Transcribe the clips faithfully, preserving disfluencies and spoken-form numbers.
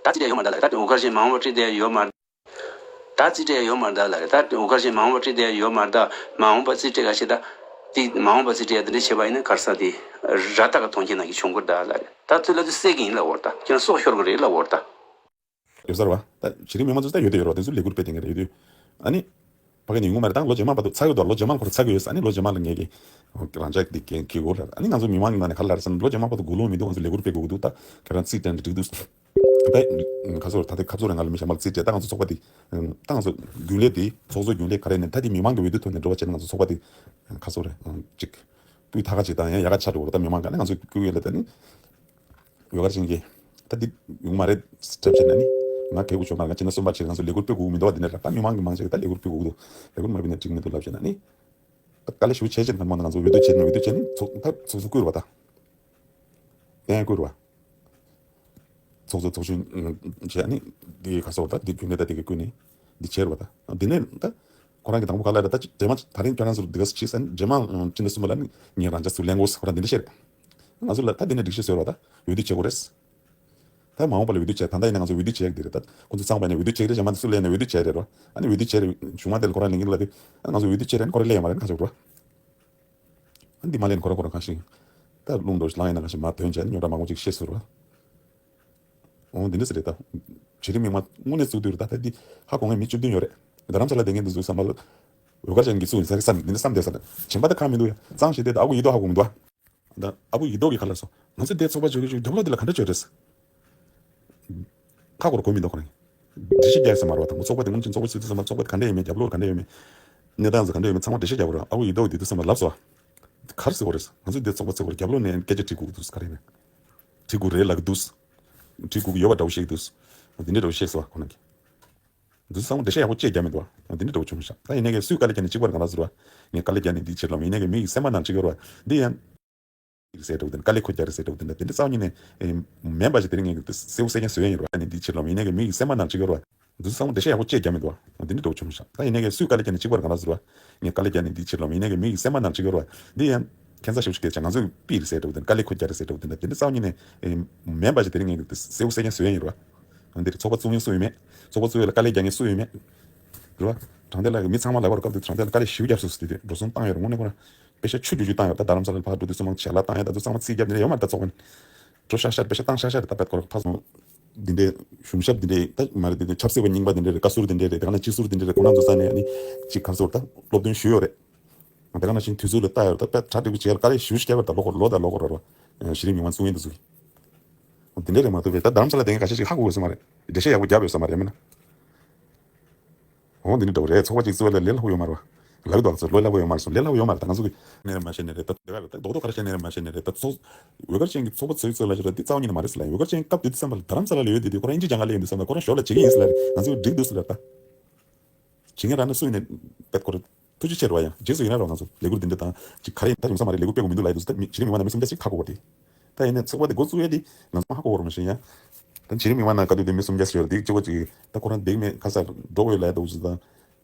ད་རྩིས་སྤྲད་ཡོད་མ་རེད་ལ། ད་འོ་གར་ཞིག་མ་འོངས་པ་བྲིས་བསྡད་ཡོད་མ་རེད། ད་རྩིས་སྤྲད་ཡོད་མ་རེད་ལ། ད་འོ་གར་ཞིག་མ་འོངས་པ་བྲིས་བསྡད་ཡོད་མ་རེད། ད་མ་འོངས་པ་རྩིས་སྤྲད་ག་ཞིག་ད། དེ་མ་འོངས་པ་རྩིས་སྤྲད་ཡ་དེ་འདྲ་བྱས་པ་ཡིན་ན་གར་ས་དེ་ར་ཏག་ག་མཐོང་ཁྱེད་ནང་གི་བྱུང་གི་རེད་ད་ལ་རེད། ད་ཚོད་ལ་དུ་སད་གི་ཡིན་ལ་འོར་ད་ཁྱེད་རང་སྲོག་ཤོར་གི་རེད་ལ་འོར་ད། ཡོད་ས་རེད་བ། ད་གཞི་རིམ་མི་མང་ཚོ་ད་ཡོད་དེ་ཡོད་རེད་བ། དེ་ཚོ་ལས་འགུལ་སྤེལ་དེ་ངེས་རེད་ཡོད་དུས། ཨ་ནི། ཕ་གི་ནི་ཡོང་གི་མ་རེད། ད་ལོ་རྗེས་མ་བར་དུ་ཚར་ཡོད་དོ། ལོ་རྗེས་མ་ཁོ་རང་ཚར་གི་ཡོད་ས། ཨ་ནི་ལོ་རྗེས་མ་ལ་ངས་ཀྱི་རང་ཅག་འདི་གན་གི་འོ་ལ། ཨ་ནི་ང་ཚོ་མི་མང་གི་ནང་ནས་ག་ལ་རེད་ཟེར་ན་ལོ་རྗེས་མ་བར་དུ་སྒུག་ལོང་མི་འདུག་ང་ཚོ་ལས་འགུལ་སྤེལ་དགོས་ཀྱི་འདུག་ད་ཁྱེད་རང་རྩིས་སྤྲད་ནས་འགྲིག་འདུག་ད་ཁ་སོར་ད་ལྟ་ཁ་སོར་ང་ལ་མི་ཞབས་མ་ལ་རྩིས་སྤྲད། ད་ང་ཚོ་ཚོགས་པ་འདི་ད་ང་ཚོ་རྒྱུན་ལས་འདི་ཚོགས་གཙོ་རྒྱུན་ལས་ག་རེ་ནས་ད་འདི་མི་མང་གི་འོས་བསྡུ་ཐོག་ནས་འགྲོ་བ་བྱས་ན་ང་ཚོ་ཚོགས་པ་འདི་ཁ་སོར་རེད་ཅིག་སྤུས་དག་ག་ཅིག་དང་ཡང་ཡག་ག་ཆགས་འགྲོ་གི། ད་མི་མང་ག་ནས་ང་ཚོ་སྐུ་ཡོད་ལ་ད་ནི། ཡོ་གར་ཅན་གྱིས། ད་འདི་ཡོང་མ་རེད་སྐྲབ་བྱས་ན་ནི། ང་གལ་དགོས་ཆོག་མ་རེད། ང་ཕྱི་ཟླ་གསུམ་པར་ཕྱིར་ང་ཚོ་ལས་འགུལ་སྤེལ་དགོས་མི་འདུག་བ། འདི་ནས་ར་ད་མི་མང་གི་མང་ཆེ་གི་ད་ལས་འགུལ་སྤེལ་དགོས་འདུག་ལས་འགུལ་མ་སྤེལ་ན་འགྲིག་མི་འདུག་ལབ་བྱས་ན་ནི། ད་དཀའ་ལས་ཞེ་པོ་བྱས་བྱས་ད་མ་ན་ང་ཚོ་འོས་བསྡུ་བྱས་ནས་འོས་བསྡུ་བྱས་ནས་ཚོགས་ད་ཚོགས་གཙོ་བསྐོས་ར་བ་ད། གཏན་བསྐོས་ར་བ། ཚོགས་གཙོ་ཚོགས་གཞོན་བྱས་ནི་འདི་ག་སོགས་ད་འདི་རྒྱུན་ལས་ད་འདི་གི་བསྐོས་ནས་འདི་བྱས་ར་བ་ད། འདི་ནས་ད་ཁོ་རང་གི་དང་པོ་ག་ལ་ར་ད་ཅིག་རྗེས་མ་ད་རིང་ཁྱོད་རང་ཚོར་འདི་ག་སུ་བྱས་ཟེར་ནས་རྗེས་མ་ཕྱི་ཟླ་གསུམ་པ་ལ་ནི་ངས་རང་ཅག་ཚུར་ལེན་དགོས་ཟེར་ཁོ་རང་འདི་འདྲ་བཤད་རེད། ང་ཚོ་ལ་ད་འདི་ནས་སྒྲིག་གཞི་བཟོས་ར་བ་ད་འོས་བསྡུ་བྱེད་དགོས་རེད། ད་མ་འོངས་པ་ལ་འོས་བསྡུ་བྱས། ད་ལྟ་ཡིན་ན་ང་ཚོ་འོས་བསྡུ་བྱས་ཡག་འདི་རེད། ད་ཁོ་ཚོ་ཚང་མ་ནས་འོས་བསྡུ་བྱས་རེད། གཞན་མ་དེ་སུ་ལེན་ནས་འོས་བསྡུ་བྱས་རེད་རོ། ཨ་ནི་འོས་བསྡུ་བྱས་རེད་གཞུང་མ་དེ་ལ་ཁོ་རང་ལེན་གྱི་ལ་དེ། ཨ་ང་ཚོ་འོས་བསྡུ་བྱས་རེད་ཁོ་རང་ལེན་ཡ་མ་རེད་ཁ་ཆོག་རོ། ཨ་འདི་མ་ལེན་ཁོ་རང་ཁོ་རང་ཁ་ཤིང་། ད་རླུང་འགྲོ་ལངས་ཡིན་ན་ཁ་ཤིང་མ་དོན་བྱས་ནས་རྙོག་དྲ་མང་པོ་ཅིག་བཤད་སོང་རོ། འོ་འདི་འདྲ་ཟེར་རེད་ད། གཞི་རིམ་མི་མང་དངོས་གནས་གཙུག་དུས་རེད་ད། ད་འདི་ཧ་གོ་མཁན་མི་བཅུ་བདུན་ཡོད་རེད། རྡ་རམ་ས་ལ་བསྡད་མཁན་འདི་ཚོའི་བསམ་པ་ལ། འོས་སྒར་ཅན་གྱི་གཙུག་ཡིན་ས་རེད་བསམ་འདི་འདྲ་བསམ་བསྡད་ས་རེད། བྱེད་པ་ད་ཁག་མི་འདུག་ཡ། གཙང་ཞིག་བསྡད་ད་ཨ་ཁུ་ཡིད་དོ་ཧ་གོ་མི་འདུག་ཨ། ད་ཨ་ཁུ་ཡིད་དོ་གི་ཁ་ལ་སོ། ང་ཚོ་འདི་ཚོགས་པ་བཅོ་གི་བཅོ་རྒྱབ་ལོགས་འདི་ལ་ག་འདྲ་བཅོས་རེད། ཁ་སྐོར་གོ་མི་འདུག་ཁོ་རང་། སྒྲིག་གཞི་བརྒྱབ་ས་མ་རེད་བ། དང་པོ་ཚོགས་པ་དེ་སྔོན་ཆད་ཚོགས་པ་ཚུད་དུས་ཙམ་པ་ཚོགས་པ་ག་འདྲ་ཡོད་མེད་རྒྱབ་ལོགས་ག་འདྲ་ཡོད་མེད། གནས་སྟངས་ཚོ་ག་འདྲ་ཡོད་མེད་ཚང་མ་འགྲེལ་བཤད་རྒྱབ་རོགས། ཨ་ཁུ་ཡིད་དོ་འདི་དུས་ཙམ་པ་ལབ་སོང་། ག་རེ་ཟེར་དགོས་རེད། ང་ཚོ་འདི་ཚོགས་པ་ཚོགས་པར་རྒྱབ་ལོགས་ནས་སྐད་ཆ་དྲི་དགོས་འདུག་ག་རེ་ཡིན་ན། དྲི་དགོས་རེད་ལབ་ཀྱི་འདུག་དྲི་དགོས་ཀྱི་ཡོད་པ་འདྲ་བོ་བཤད་ཀྱི་འདུག་འདི་འདྲ་འདྲ་བོ་བཤད་སོང་བ་ཁོ་ན་གི། འདི་ཚོ་ཚང་མ་འགྲེལ་བཤད་ཡག་པོ་བཅས་རྒྱབ་མི་འདུག་བ། འདི་འདྲ་འདྲ་བོ་བྱུང་ཤག་ད་ཡིན་ནའི་སུས་དཀའ་ལས་བརྒྱབ་ནས་གཅིག་པར་གང་ལ་ཟེར་བ། ངས་དཀའ་ལས་བརྒྱབ་ནས་འདི་བྱེད་ལབ་མ་ཡིན་ནའི་མི་ཡི་སེམས་པ་ནང་འཁྲི་གི་ཡོད་རེད་བ། འདི་ཡང་། རེད་ཟེར་འདྲ་བོ་དེ་འདྲ་དཀའ་ལས་ཁོ་རྒྱག་རེད་ཟེར་འདྲ་བོ་དེ་འདྲ་དེ་འདྲ་རྩ་བ་ཉིད་ནས་ཨེ། མིན་པ་ཞིག་དེ་རིང་ངས་གསལ་པོ་གསལ་རྐྱང་བཟོས་ཡིན་རོ། ཨ་ནི་འདི་ཕྱིར་ལོག་ཡིན་ནའི་མི་ཡི་སེམས་པ་ནང་འཁྲི་གི་ཡོད་རོ། འདི་ཚོ་ཚང་མ་འགྲེལ་བཤད་ཡག་པོ་བཅས་རྒྱག་མི་འདུག་འདི་འདྲ་འདྲ་བོ་བྱུང་ཤག་ད་ཡིན་ནའི་སུས་དཀའ་ལས་བརྒྱབ་ནས་གཅིག་པར་གང་ལ་ཟེར་བ། ངས་དཀའ་ལས་བརྒྱབ་ནས་འདི་ཕྱིར་ལོག་ཡིན་ནའི་མི་ཡི་སེམས་པ་ནང་འཁྲི་གི་ཡོད་རོ། འདི་ཡང་ཁྱད་མཚར་ཞིག་སྐད་ཆ་ང་ཚོས་པི་རེད་ཟེར་འདྲ་བོ་དེ་འདྲ་དཀའ་ལས་ཁོ་རྒྱག་རེད་ཟེར་འདྲ་བོ་དེ་འདྲ་དེ་འདྲ་རྩ་བ་ཉིད་ནས་ཨེ། མིན་པ་ཞིག་དེ་རིང་ངས་གསལ་པོ་གསལ་རྐྱང་བཟོས་ཡིན་རོ། འདིར་ཚོགས་པ་བཙུགས་མཁན་སུ་ཡོད་མེད། ཚོགས་པ་བཙུགས་ཡོད་ལ་དཀའ་ལས་རྒྱག་མཁན་སུ་ཡོད་མེད། རེད་བ། དྲང་བདེན་ལ་མི་ཚང་མ་ལབ་པར་སྐབས་དེ་དྲང་བདེན་ལ་དཀའ་ལས་ཞེ་པོ་བརྒྱབ་སོང་ཟེར་དུས་འགྲོ་སོང་བཏང་ཡོད་རེད། དངོས་གནས་ཁོ་རང་། པེ་ཤ་ཆུ་རྒྱུ་རྒྱུ་བཏང་ཡོད། ད་རྡ་རམ་ས་ལ་ཕར་འགྲོ་དུས་ཚང་མ་ཞལ་ལག་བཏང་ཡོད། ད་དུ་ཚང་མ་རྩིས་རྒྱབ་ནས་ཡོད་མ་རེད། ད་ཚོགས་པ་འགྲོ་ཤག་ཤག་པེ་ཤ་བཏང་ཤག་ཤག་རེད། ད་པད་ཁོ་རང་ཕར་སོང་། འདི་འདྲའི་གཞུང་ཞབས་འདི་འདྲའི་ད་མ་རེད། འདི་འདྲའི་ཆབ་སྲིད་པ་རྙིང་པ་འདི་འདྲའི་རེད། བཀའ་ཟུར་འདི་འདྲའི་རེད། དེ་ག་ན་སྤྱི་ཟུར་འདི་འདྲའི་རེད། ཁོ་རང་ཚོ་རྩ་ནས་ཨ་ནི་གཅིག་ག་རེ་ཟེར་དགོས་རེད། ད་སློབ་སྟོན་ཞུས་ཡོད་རེད། དེ་ག་ནང་བཞིན་དུས་ཚོད་ལ་ལྟ་ཡོད། ད་དཔེ་གྲ་སྒྲིག་པོ་བྱས་ཡོད། དཀའ་ལས་ཞེ་པོ་ཞིག་བརྒྱབ་པ་རེད། ད་ལོ་འཁོར་ལོ་དང་ལོ་འཁོར་རེད་བ། གཞི་རིམ་མི་མང་བཙུགས་མཁན་དེ་ཚོ་གིས། འདི་འདྲ་རེད་མ་གཏོགས་པའི་ད་རྡ་རམ་ས་ལ་དེ་ག་ཁ་ཤས་ཤིག་ཧ་གོ་གི་ཡོད་ས་མ་རེད། འགྲེལ་བཤད་ཡག་པོ་བརྒྱབ་ཡོད་ས་མ་རེད་མིན་ན། འོ་འདི་འདྲ་འདྲ་བོ་རེད། ཚོགས་པ་གཅིག་བཙུགས་པ་ལ་ལས་སླ་པོ་ཡོད་མ་རེད་བ། ལབ་ཀྱི་འདུག་ཚོ་ལོ་སླ་པོ་ཡོད་མ་རེད་སོང་། ལས་སླ་པོ་ཡོད་མ་རེད། ད་ང་ཚོ་གི་ནས་རེད་མ་ཤེས་ནས་རེད། ད་དེ་ག་རེད། ད་རྡོག་རྡོག་ག་རེ་བཤད་ནས་རེད་མ་ཤེས་ནས་རེད། ད་ཚོགས་འོས་སྒར་ཅན་གྱི་ཚོགས་པ་ཚོས་ཚོས་ལ་ཞིག་ར་འདི་རྩ་བ་ཉིད་ནས་མ་རེད་ཟེར་ལ་ཡིན། འོས་སྒར་ཅན་སྐབས་དེ་དུས་ཙམ་པ་ལ་རྡ་རམ་ས་ལ་ལ་ཡོད་དེ་དུས་ཁོ་རང་དབྱིན་ཇི་སྦྱང་ག་སླེབས་ཡོང་དུས་ཙམ་པ་ཁོ་རང་ཞོར་ལ་བྱེད་ཀྱི་ཡིན་ཟེར་ལ་རེད། ང་ཚོས་འགྲིག་འདུག་ཟེར་ལ་ད། བྱེད་མཁན་རང་ནི་སུ་ཡིན་ནས་དཔེ་ཁོ་རང་ཐུགས་རྗེ་ཆེ་རེད་བ། ཡང་རྗེས་སུ་ཡི་རང་རོགས། ང་ཚོ་ལས་འགུལ་འདི་འདྲ་དང་ཅིག་ག་རེ་ཡིན་ད་ཡོང་ས་མ་རེད། ལས་འགུལ་སྤེལ་དགོས་མི་འདུག་ལབ་ཡོད་དུས་ད་མི་གཞི་རིམ་མི་མང་ནང་མི་སུམ་བརྒྱ་ཞིག་ཁ་གོ་བ་དེ། ད་ཡིན་ནའི་ཚོགས་པ་དེ་འགོ་བཙུགས་ཡས་དེ་ང་ཚོ་ཧ་གོ་བ་རེད་མ་གཞི་ཡང་། ད་གཞི་རིམ་མི་མང་ནང་ག་དུས་དེ་མི་སུམ་བརྒྱ་ཞིག་ཡོད་རེད། དེ་གཅིག་པ་ཅིག་ད་ཁོ་རང་འདེགས་མེད་ཁ་ས་འགྲོ་དགོས་ལབ་ཡོད་དུས་ད།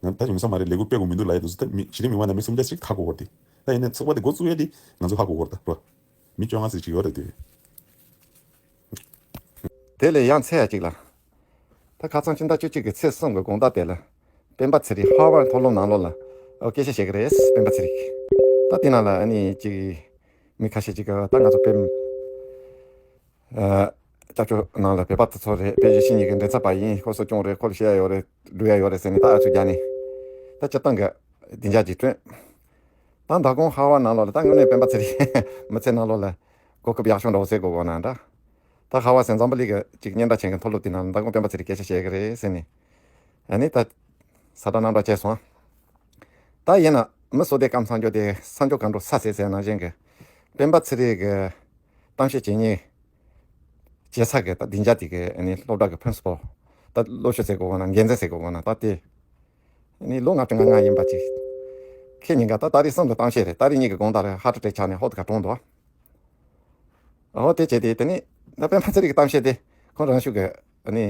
ང་ད་ཡོང་ས་མ་རེད། ལས་འགུལ་སྤེལ་དགོས་མི་འདུག་ལབ་ཡོད་དུས་ད་མི་གཞི་རིམ་མི་མང་ནང་མི་སུམ་བརྒྱ་ཞིག་ཁ་གོ་བ་དེ། ད་ཡིན་ནའི་ཚོགས་པ་དེ་འགོ་བཙུགས་ཡས་དེ་ང་ཚོ་ཧ་གོ་བ་རེད་ད་རོ། མི་བཅོ་ལྔ་ཙམ་ཅིག་ཡོད་རེད་དེ། དེ་ལས་ཡང་ཚེ་ཡ་གཅིག་ལ། ད་ཁ་སང་ཕྱི་ཟླ་བཅུ་གཅིག་གི་ཚེས་གསུམ་གྱི་དགོང་དག་དེ་ལ། སྤེན་པ་ཚེ་རིང་ཧར་ཝར་མཐོ་སློབ་ནང་ལོགས་ལ། ཨོ་སྐད་ཆ་བཤད་ཀྱི་རེད། སྤེན་པ་ཚེ་རིང་། ད་དེ་ནང་ལ་ཨ་ནི་ཅིག་མི་ཁ་ཤས་ཅིག་གིས་ད་ང་ཚོ་སྤེན། ཨ། སྐྱབས་བཅོལ་ནང་ལ་བོད་པ་དེ་ཚོ་རེད། དཔེ་གཞི་བཤད་མཁན་གྱི་མགྲིན་ཚབ་པ་ཡིན། ཁོ་གསོ་སྐྱོང་རེད། ཁོ་ལ་བཤད་ཡ་ཡོད་རེད། སྒྲུབ་ཡ་ཡོད་རེད་ཟེར་ནས་ད་ཨ་ཚུགས་རྒྱག་ནས། ད་སྤྱིར་བཏང་གི་བདེ་འཇགས་ཀྱི་བསྐྲུན། ད་མདང་དགོང་ཧར་ཝར་ནང་ལོགས་ལ་ད་དངོས་གནས་སྤེན་པ་ཚེ་རིང་མི་ཚེ་ནང་ལོགས་ལ་གོ་སྐབས་ཡག་ཤོས་འདྲ་བོ་ཟེར་དགོས་དགོས་ན་འདྲ། ད་ཧར་ཝར་ཟེར་འཛམ་བུ་གླིང་གི་ཅིག་སྙན་གྲགས་ཆེན་གྱི་མཐོ་སློབ་དེ་ནང་ལ་མདང་དགོང་སྤེན་པ་ཚེ་རིང་སྐད་ཆ་བཤད་ཀྱི་རེད་ཟེར་ནས། ཨ་ནི་ད་ས་ད་རྣམ་གྲངས་བྱས་སོང་། ད་ཡིན་ན་མི་བསོད་བདེ་སྐམ་ཚང་འགྱོ་དེ་ས་འགྱོ་གང་འགྲོ་ས་ཟེར་ཟེར་ནང་བཞིན་གྱི་སྤེན་པ་ཚེ་རིང་གི་གཏམ་བཤད་བྱེད་མཁན་བྱེད་ས་གི་ད་སྡིངས་ཆ་དེ་གི་ཨ་ནི་སློབ་གྲྭ་གི་ཕིན་སི་པལ། ད་སློབ་ཤོག་ཟེར་དགོས་གོ་ན་འགན་འཛིན་ཟེར་དགོས་གོ་ན་ད་དེ། ཨ་ནི་ལོ་ལྔ་བཅུ་ང་ལྔ་ཡིན་པ་ཅིག་ཁྱེད་གཉིས་ཀ་ད་ཏ་རིག་གསུམ་གི་གཏམ་བཤད་རེད། ཏ་རིག་གཉིས་ཀྱི་དགོང་དག་རེད། ཧ་ཏྲ་ཏྲ་ཆགས་ནས་ཧོ་དེ་ག་གྲོངས་འདུག་ཨ། ཨོ་དེ་བྱས་ཏེ་དེ་ནི་ད་སྤེན་པ་ཚེ་རིང་གི་གཏམ་བཤད་དེ་ཁོང་རང་ཤུགས་ཀྱི་ཨ་ནི།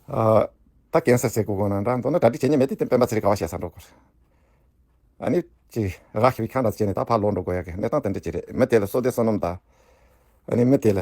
ཨ། ད་ཀན་སར་ཟེར་དགོས་གོ་ན་འདྲ་མདོར་ན་གྲ་སྒྲིག་བྱེད་མཁན་མེད་དེ་དེ་སྤེན་པ་ཚེ་རིང་ག་བ་བཤད་ས་འགྲོ་དགོས་རེད། ཨ་ནི་ཅི་རག་ཤི་བའི་ཁ་འདྲ་བྱས་ནས་ད་ཕར་ལོག་འགྲོ་དགོས་ཡ་གི་གནས་སྟངས་དེ་འདྲ་ཅིག་རེད། མི་དེ་ལ་བསོད་བདེ་བསོད་ནམས་དང་། ཨ་ནི་མི་དེ་ལ་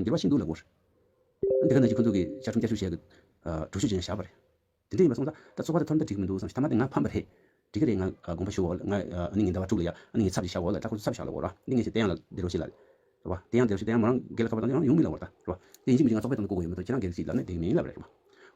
རང་འགྱུར་བ་ཕྱིན་འདུག་ལབ་དགོས་རེད། འདི་ག་ནང་བཞིན་ཁོ་ཚོ་གིས་བཤད་ཁྲོམ་བསྐྱར་ཞིབ་བྱེད་ཡག་གི་གྲོས་ཆོད་ཅིག་བཞག་པ་རེད། དེ་འདྲ་ཡིན་པ་སོང་ཙང་ད་བཙོག་པ་དེ་ཐོན་ད་འགྲིག་གི་མི་འདུག་བསམ་ཞིག་ཐ་མ་དེ་ང་ཕམ་པ་རེད། འགྲིག་གི་རེད། ང་དགོངས་པ་ཞུ་འོ། ང་ཨ་ནི་ངའི་ཟླ་བ་དྲུག་ལ་ཡ་ཨ་ནི་ངའི་ཚབ་ཅིག་བཞག་འོ་ལ་ད་ཁོ་ཚོ་ཚབ་བཞག་ལ་འོ་ར་འདི་ངས་ཞིག་བསྟན་ཡག་ལ་འདི་རོ་ཞིག་ལ་རེད་བ། བསྟན་ཡག་འདི་རོ་ཞིག་བསྟན་ཡག་མོ་རང་རྒན་ལ་ཁ་པར་བཏང་ན་ཡང་ཡོང་མི་ལ་འོ་ད་རེད་བ། དེ་ཡིན་གཅིག་མིན་གཅིག་ང་བཙོག་པ་དེ་ཐོན་ན་བཀོག་དགོས་ཡོད་མི་འདུག་ཁྱེད་རང་སྒེར་གྱི་ལབ་ན་དེ་མིན་ལབ་རེད་བ།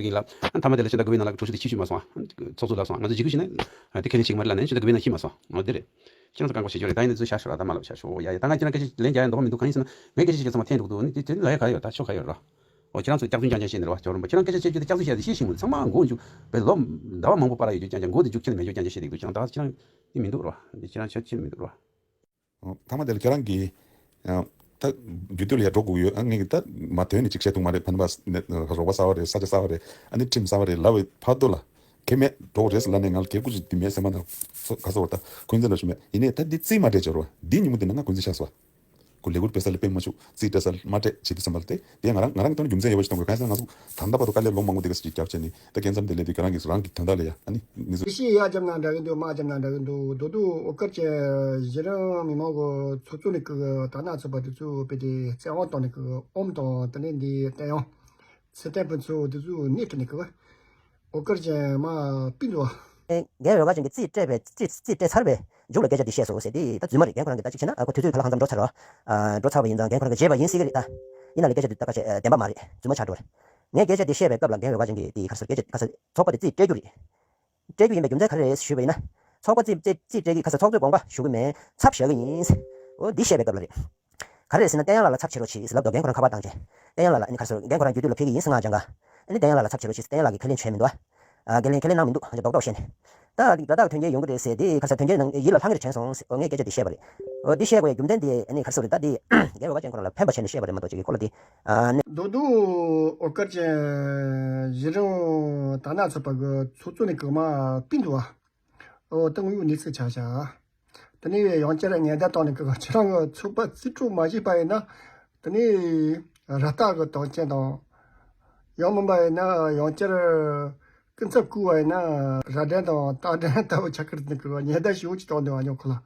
སྟེར་གི་ཡིན་ལབ། ཨ་མཐའ་མ་དེ་ལ་ཕྱི་ཟླ་དགུ་པའི་ནང་ལ་གྲོས་ཆོད་དེ་ཕྱིར་བཤུས་མ་སོང་ཨ། ཚོགས་གཙོ་ལབ་སོང་། ང་ཚོ་འཇིགས་སྐུལ་བྱས་ནས་དེ་ཁས་ལེན་བྱེད་ཀྱི་མ་རེད་ལབ་ནས་ཕྱི་ཟླ་དགུ་པའི་ནང་ཕྱིར་མ་སོང་། འོ་དེ་རེད། ཁྱེད་རང་ཚོ་བཀག་འགོག་བྱེད་ཀྱི་ཡོད་རེད། ད་ཡིན་ན་ཚོས་བཞག་ཤོག་ར། ད་མ་ལབ་བཞག་ཤོག་ཡ་ཡ། ད་ང་ཁྱེད་རང་སྐད་ཆ་ལན་རྒྱག་ཡ་འདོད་པ་མི་འདུག་གང་ཡིན་ཟེར་ན་ངའི་སྐད་ཆ་བཤད་ཚང་མ་འཐེན་འགྲོ་གི་འདུག་ཨ་ནི་དེ་དེ་ལ་ཡ་ག་ཡོད། ད་ཆོ་ག་ཡོད་ར། འོ་ཁྱེད་རང་ཚོ་སྐྱག་རྫུན་རྐྱང་རྐྱང་བཤད་ནས་རེད་བ། ཇོ་རིན་པོ་ཁྱེད་རང་སྐད་ཆ་བཤད་རྒྱུ་དེ་སྐྱག་རྫུན་བཤད་དེ་ཤེས་ཤིང་མོད། ཚང་མ་མགོ་འཇུག་བས་ལོ་ཟླ་བ་མང་པོ་པར་ཡོད་རྒྱུ་རྐྱང་རྐྱང་མགོ་དེ་མཇུག་ཁྱེར་མེད་རྒྱུ་རྐྱང་རྐྱང་བཤད་བསྡད་འདུག་ཁྱེད་རང་ད་ཁྱེད་རང་དེ་མི་འདུག་རེད་བ། འདི་ཁྱེད་རང་ཆ་ཁྱེར་མི་འདུག་རེད་བ། ཐ་མ་དེ་ལ་ཁྱེད་རང་གིས་ད་རྒྱུ་དུས་ལ་ཡ་འགྲོ་དགོས་ཡོད། ཨ་ངས་ད་མ་དོན་ནས་ཅིག་བཤད་ཐུབ་མ་རེད། ཕན་པ་རོགས་པ་གསར་བ་རེད། ས་ཆ་གསར་བ་རེད། ཨ་ནི་ཁྲིམས་གསར་བ་རེད་ལབ་པའི་བར་དུ་ལ་གལ་མེད་འགྲོ་དགོས་རེད་ཟེར་ལབ་ནས་ང་ལ་གལ་ཀུ་ཅིག་དེ་མེད་སེམས་པ་ནང་ཁ་སོ་བར་ད་འཁོན་འཛིན་འདྲ་ཞིག་མེད། ཡིན་ནའི་ད་འདི་རྩིས་མ་སྤྲད་བྱས་རོ། འདི་ཉིན་མོ་འདི་ན་ང་འཁོན་འཛིན་ཆགས་སོང་། ཁོ་ལས་ཁུར་སྤྲད་ས་ལ་སྤྲད་མ་བཅུག་རྩིས་སྤྲད་ས་ལ་མ་སྤྲད་བྱེད་དུས་ཙམ་པ་ལ་དེ་དེ་ང་རང་ང་རང་གི་ཐོག་ནས་རྒྱུ་མཚན་ཡོད་པ་ཞིག་གཏོང་དགོས། གང་ཡིན་ཟེར་ན་ང་ཚོ་ད་ལྟ་བར་དུ་དཀའ་ལས་ལོ་མང་པོ་འདི་ག་ཞིག་རྒྱབ་བྱས་ནས་ད་སྐལ་མཚམས་དེ་ལས་དེ་ག་རང་གིས་རང་གི་དོན་དག་ལ་ཡ་ཨ་ནི་ནི་ཟུ། ཡེ་ཤེས་ཡ་རྒྱབ་ན་འདྲ་གི་འདུག་མ་རྒྱབ་ན་འདྲ་གི་འདུག་རྡོ་རྡོ་ཨོ་དཀར་གྱི་གཞི་རིམ་མི་མང་གི་ཚོགས་གཙོ་ནས་གི་དར་ནག་ཚོགས་པ་དེ་ཚོ་དཔེ་དེ་བཙན་དབང་བཏང་ནས་གི་ཨོམ་དང་དེ་ནས་འདི་བསྟན་ཡང་ཚེ་བརྟན་ཕུན་ཚོགས་དེ་ཚོ་སྣེ་ཁྲིད་ནས་གི་ཨོ་དཀར་གྱི་མ་པི་འདུག་རྒན་རོལ་ག་ཅན་གྱིས་རྩིས་སྤྲད་པའི་རྩིས་རྩིས་སྤྲད་ཚར་བའི་མཇུག་ལ་སྐད་ཆ་འདི་བཤད་སོང་ཟེར་དེ་ད་རྫུན་མ་རེད། རྒན་ཁོ་རང་གིས་ད་ཅིག་བྱས་ན་ཨ་ཁོ་དུས་ཚོད་ད་ལྷག་ཙམ་འགྲོ་ཚར་རོ། ཨ་འགྲོ་ཚར་བ་ཡིན་ཙང་རྒན་ཁོ་རང་གིས་བརྗེད་པ་ཡིན་སྲིད་ཀྱི་རེད་ད། ཡིན་ན་ལས་སྐད་ཆ་འདི་ད་ཁ་ཤས་བདེན་པ་མ་རེད། རྫུན་མ་ཆགས་འགྲོ་རེད། ངས་སྐད་ཆ་འདི་བཤད་པའི་སྐབས་ལ་རྒན་རོལ་ག་ཅན་གྱིས་དེ་ག་རེ་ཟེར་སྐད་ཆ་ག་ས་ཚོགས་པ་དེ་རྩིས་སྤྲད་རྒྱུ་རེད། སྤྲད་རྒྱུ་ཡིན་པའི་རྒྱུ་མཚན་ག་རེ་རེད་ཞུས་པ་ཡིན་ན། ཚོགས་པ་རྩིས་རྩིས་རྩིས་སྤྲད་ཀྱི་ཁ་ས་ཚོགས་གཙོའི་དགོངས་པ་ཞུ་གི་མེད། ཚབ་བཞག་གི་ཡིན། འོ་འདི་བཤད་པའི་སྐབས་ལ་རེད། ག་རེ་རེད་ཟེར་ན་བསྟན་ཡང་ལགས་ལ་ཚབ་བྱེད་རོགས་གྱིས་ཟེར་ལབ་འདུག་རྒན་ཁོ་རང་ཁ་པར་བཏང་བྱས། བསྟན་ཡང་ལགས་ལ་ཨ་ནི་ག་རེ་ཟེར་རྒན་ཁོ་རང་རྒྱུ་དུས་ལ་ཕེབས་ཀྱི་ཡིན་ཟེར་ང་སྦྱང་ག་ཨ་ནི་བསྟན་ཡང་ལགས་ལ་ཚབ་བྱེད་རོགས་གྱིས་ཟེར་བསྟན་ཡང་ལགས་ཀྱིས་ཁས་ལེན་བྱས་མི་འདུག་ཨ། ཁས་ལེན་ཁས་ལེན་གནང་མི་འདུག་ཅེས་རྡོག་རྡོག་བཤད་ནས། ད་ར་ཏག་ཏག་ཐོན་སྐྱེད་ཡོང་གི་རེད་ཟེར་དེ་ཁ་ས་ཐོན་སྐྱེད་ནང་ཡིད་ལ་ལྷང་གི་རེད་དྲན་སོང་ཟེར། ཨོ་ངས་སྐད་ཆ་དེ་བཤད་པ་རེད། ཨོ་འདི་བཤད་དགོས་ཡ་རྒྱུ་མཚན་དེ་ཨ་ནི་ག་རེ་ཟེར་རེད་ད་དེ་རྒན་རོལ་ག་ཅན་ཁོ་རང་ལ་ཕན་པ་བྱས་ནས་བཤད་པ་རེད་མ་གཏོགས་ཅིག་གི་ཁོ་ལ་དེ་ཨ་ནི། རྡོ་རྡོ་ཨོ་དཀར་གྱི་གཞི་རིམ་དར་ནག་ཚོགས་པ་གི་ཚོགས་གཙོ་ནས་གི་མ་པི་འདུག་ཨ། ཨོ་ཏང་ཡུག་གནས་ཚུལ་ཆ་བཞག་དེ་ནས་ཡང་བསྐྱར་ངན་བརྡ་བཏང་ནས་གི་ཁྱེད་རང་གི་ཚོགས་པ་རྩིས་སྤྲོད་མ་བྱས་པ་ཡིན་ན་དེ་ནས་ར་སྟག་གི་དོན་རྐྱེན་དང་ ཡང་མིན་པ་ཡིན་ན་ཡང་བསྐྱར་སྐུ་ཚབ་བསྐོས་པ་ཡིན་ན་ར་སྒྲེང་དང་སྟག་སྒྲེང་ལྟ་བུ་ཆགས་ཀྱི་རེད། ཁོ་ཉེན་བརྡ་ཞེ་པོ་ཅིག་བཏང་འདུག་ཨ་ཉོ་ཁོ་ལ།